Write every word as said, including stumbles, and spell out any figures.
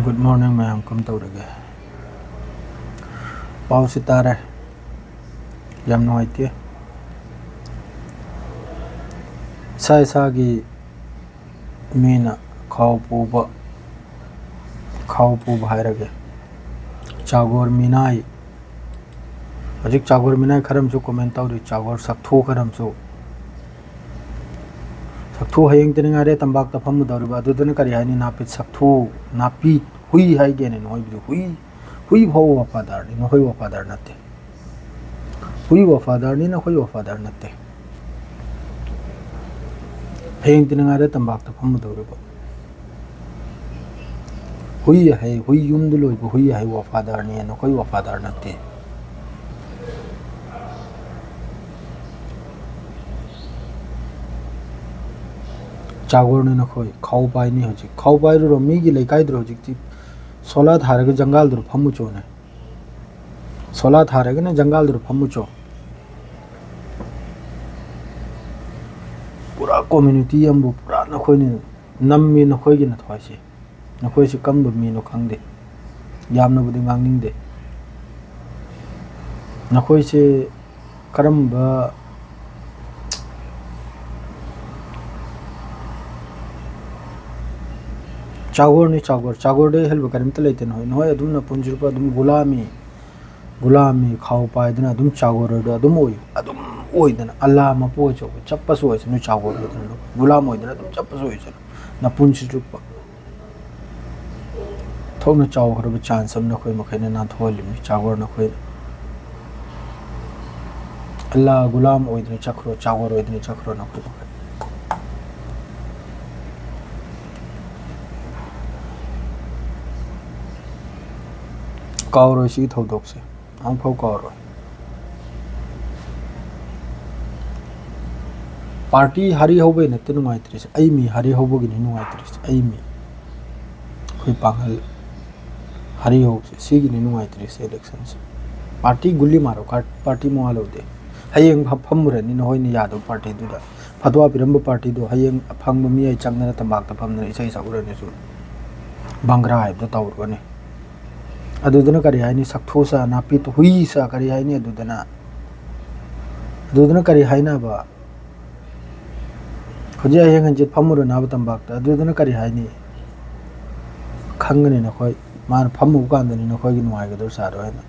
Good morning ꯃꯌꯥꯝ, ꯀꯝ ꯇꯧꯔꯒꯦ? ꯄꯥꯎꯁꯤ ꯇꯥꯔꯦ, ꯌꯥꯝ ꯅꯨꯡꯉꯥꯏꯇꯦ꯫ ꯏꯁꯥ ꯏꯁꯥꯒꯤ ꯃꯤꯅ ꯈꯥꯎ ꯄꯨꯕ, ꯈꯥꯎ ꯄꯨꯕ ꯍꯥꯏꯔꯒꯦ, ꯆꯥꯒꯣꯔ ꯃꯤꯅꯥꯏ, ꯍꯧꯖꯤꯛ ꯆꯥꯒꯣꯔ ꯃꯤꯅꯥꯏ ꯈꯔ ꯑꯃꯁꯨ comment ꯇꯧꯔꯤ, ꯆꯥꯒꯣꯔ ꯁꯛꯊꯨ ꯈꯔ ꯑꯃꯁꯨ꯫ ꯁꯛꯊꯨ ꯍꯌꯦꯡ ꯇꯤꯅꯤꯡꯉꯥꯏꯔꯦ ꯇꯝꯄꯥꯛꯇ ꯐꯝꯃꯨꯗꯧꯔꯤꯕ ꯑꯗꯨꯗꯨꯅ ꯀꯔꯤ ꯍꯥꯏꯅꯤ? ꯅꯥꯄꯤ ꯁꯛꯊꯨ, ꯅꯥꯄꯤ ꯍꯨꯏ ꯍꯥꯏꯒꯦꯅꯦ ꯅꯈꯣꯏꯕꯨꯗꯤ꯫ ꯍꯨꯏ, ꯍꯨꯏ ꯐꯥꯎꯕ ꯋꯐꯥꯗꯥꯔꯅꯤ, ꯅꯈꯣꯏ ꯋꯐꯥꯗꯥꯔ ꯅꯠꯇꯦ꯫ ꯍꯨꯏ ꯋꯐꯥꯗꯥꯔꯅꯤ, ꯅꯈꯣꯏ ꯋꯐꯥꯗꯥꯔ ꯅꯠꯇꯦ꯫ ꯍꯌꯦꯡ ꯇꯤꯅꯤꯡꯉꯥꯏꯔꯦ ꯇꯝꯄꯥꯛꯇ ꯐꯝꯃꯨꯗꯧꯔꯤꯕ꯫ ꯍꯨꯏ ꯍꯥꯏ, ꯍꯨꯏ ꯌꯨꯝꯗ ꯂꯣꯏꯕ ꯍꯨꯏ ꯍꯥꯏ ꯋꯐꯥꯗꯥꯔꯅꯤ, ꯅꯈꯣꯏ ꯋꯐꯥꯗꯥꯔ ꯅꯠꯇꯦ꯫ ꯆꯥꯒꯣꯔꯅꯤ ꯅꯈꯣꯏ, ꯈꯥꯎ ꯄꯥꯏꯅꯤ ꯍꯧꯖꯤꯛ꯫ ꯈꯥꯎ ꯄꯥꯏꯔꯨꯔꯣ, ꯃꯤꯒꯤ ꯂꯩꯀꯥꯏꯗꯨꯔꯣ ꯍꯧꯖꯤꯛꯇꯤ꯫ ꯁꯣꯂꯥ ꯊꯥꯔꯒ ꯖꯪꯒꯥꯜꯗꯨꯔꯣ ꯐꯝꯃꯨ ꯆꯣꯅꯦ꯫ ꯁꯣꯂꯥ ꯊꯥꯔꯒꯅ ꯖꯪꯒꯥꯜꯗꯨꯔꯣ ꯐꯝꯃꯨ ꯆꯣ꯫ ꯄꯨꯔꯥ community ꯑꯃꯕꯨ ꯄꯨꯔꯥ ꯅꯈꯣꯏꯅ ꯅꯝꯃꯤ, ꯅꯈꯣꯏꯒꯤ ꯅꯊ꯭ꯋꯥꯏꯁꯦ꯫ ꯅꯈꯣꯏꯁꯤ ꯀꯔꯝꯕ ꯃꯤꯅꯣ ꯈꯪꯗꯦ꯫ ꯌꯥꯝꯅꯕꯨꯗꯤ ꯉꯥꯡꯅꯤꯡꯗꯦ꯫ ꯅꯈꯣꯏꯁꯦ ꯀꯔꯝꯕ ꯆꯥꯒꯣꯔꯅꯤ, ꯆꯥꯒꯣꯔ꯫ ꯆꯥꯒꯣꯔꯗꯩ ꯍꯦꯜꯕ ꯀꯔꯤꯝꯇ ꯂꯩꯇꯦ ꯅꯈꯣꯏ꯫ ꯅꯈꯣꯏ ꯑꯗꯨꯝ ꯅꯄꯨꯟꯁꯤ ꯆꯨꯞꯄ ꯑꯗꯨꯝ ꯒꯨꯂꯥꯃꯤ, ꯒꯨꯂꯥꯃꯤ ꯈꯥꯎ ꯄꯥꯏꯗꯨꯅ ꯑꯗꯨꯝ ꯆꯥꯒꯣꯔꯗ ꯑꯗꯨꯝ ꯑꯣꯏꯌꯨ꯫ ꯑꯗꯨꯝ ꯑꯣꯏꯗꯅ ꯑꯜꯂꯥ ꯃꯄꯨ ꯑꯣꯏꯖꯧ, ꯆꯞꯄꯁꯨ ꯑꯣꯏꯁꯅꯨ ꯆꯥꯒꯣꯔ ꯑꯣꯏꯗꯅ, ꯒꯨꯂꯥꯝ ꯑꯣꯏꯗꯅ ꯑꯗꯨꯝ ꯆꯞꯄꯁꯨ ꯑꯣꯏꯁꯅꯨ ꯅꯄꯨꯟꯁꯤ ꯆꯨꯞꯄ꯫ ꯊꯣꯛꯅ ꯆꯥꯎꯈ꯭ꯔꯕ chance ꯑꯃ ꯅꯈꯣꯏ ꯃꯈꯩꯅ ꯅꯥꯟꯊꯣꯛꯍꯜꯂꯤꯕꯅꯤ꯫ ꯆꯥꯒꯣꯔ ꯅꯈꯣꯏꯅ ꯑꯜꯂꯥ ꯒꯨꯂꯥꯝ ꯑꯣꯏꯗꯨꯅ ꯆꯠꯈ꯭ꯔꯣ, ꯆꯥꯒꯣꯔ ꯑꯣꯏꯗꯨꯅ ꯆꯠꯈ꯭ꯔꯣ ꯅꯈꯣꯏ ꯃꯈꯩ꯫ ꯀꯥꯎꯔꯣꯏ ꯁꯤꯒꯤ ꯊꯧꯗꯣꯛꯁꯦ, ꯑꯃꯨꯛꯐꯥꯎ ꯀꯥꯎꯔꯣꯏ꯫ Party ꯍꯔꯤ ꯍꯧꯕꯩ ꯅꯠꯇꯦ ꯅꯨꯡꯉꯥꯏꯇ꯭ꯔꯤꯁꯦ, ꯑꯩ ꯃꯤ ꯍꯔꯤ ꯍꯧꯕꯒꯤꯅꯤ ꯅꯨꯡꯉꯥꯏꯇ꯭ꯔꯤꯁꯦ꯫ ꯑꯩ ꯃꯤ, ꯑꯩꯈꯣꯏ ꯄꯥꯡꯒꯜ ꯍꯔꯤ ꯍꯧꯕꯁꯦ, ꯁꯤꯒꯤꯅꯤ ꯅꯨꯡꯉꯥꯏꯇ꯭ꯔꯤꯁꯦ electionꯁꯦ꯫ Party ꯒꯨꯂꯤ ꯃꯥꯔꯣ, party ꯃꯋꯥ ꯂꯧꯗꯦ꯫ ꯍꯌꯦꯡ ꯐ-, ꯐꯝꯃꯨꯔꯅꯤ ꯅꯈꯣꯏꯅ ꯌꯥꯗꯕ partyꯗꯨꯗ꯫ ꯐꯠꯋꯥ ꯄꯤꯔꯝꯕ partyꯗꯣ ꯍꯌꯦꯡ ꯑꯐꯪꯕ ꯃꯤ ꯑꯩ ꯆꯪꯗꯅ ꯇꯝꯄꯥꯛꯇ ꯐꯝꯗꯅ ꯏꯁꯩ ꯁꯛꯎꯔꯅꯤ ꯁꯨꯝ꯫ ꯕꯪꯒ꯭ꯔꯥ ꯍꯥꯏꯕꯗꯣ ꯇꯧꯔꯨꯒꯅꯤ꯫ ꯑꯗꯨꯗꯨꯅ ꯀꯔꯤ ꯍꯥꯏꯅꯤ? ꯁꯛꯊꯨ ꯁꯥ, ꯅꯥꯄꯤ ꯍꯨꯏ ꯁꯥ, ꯀꯔꯤ ꯍꯥꯏꯅꯤ? ꯑꯗꯨꯗꯨꯅ ꯑꯗꯨꯗꯨꯅ ꯀꯔꯤ ꯍꯥꯏꯅꯕ? ꯍꯧꯖꯤꯛ ꯍꯌꯦꯡ ꯍꯪꯆꯤꯠ ꯐꯝꯃꯨꯔꯣ ꯅꯥꯕ ꯇꯝꯄꯥꯛꯇ, ꯑꯗꯨꯗꯨꯅ ꯀꯔꯤ ꯍꯥꯏꯅꯤ? ꯈꯪꯒꯅꯤ ꯅꯈꯣꯏ꯫ ꯃꯥꯅ ꯐꯝꯃꯨꯕ ꯀꯥꯟꯗꯅꯤ ꯅꯈꯣꯏꯒꯤ ꯅꯨꯡꯉꯥꯏꯒꯗꯕ ꯁꯥꯔꯣ ꯍꯥꯏꯅ꯫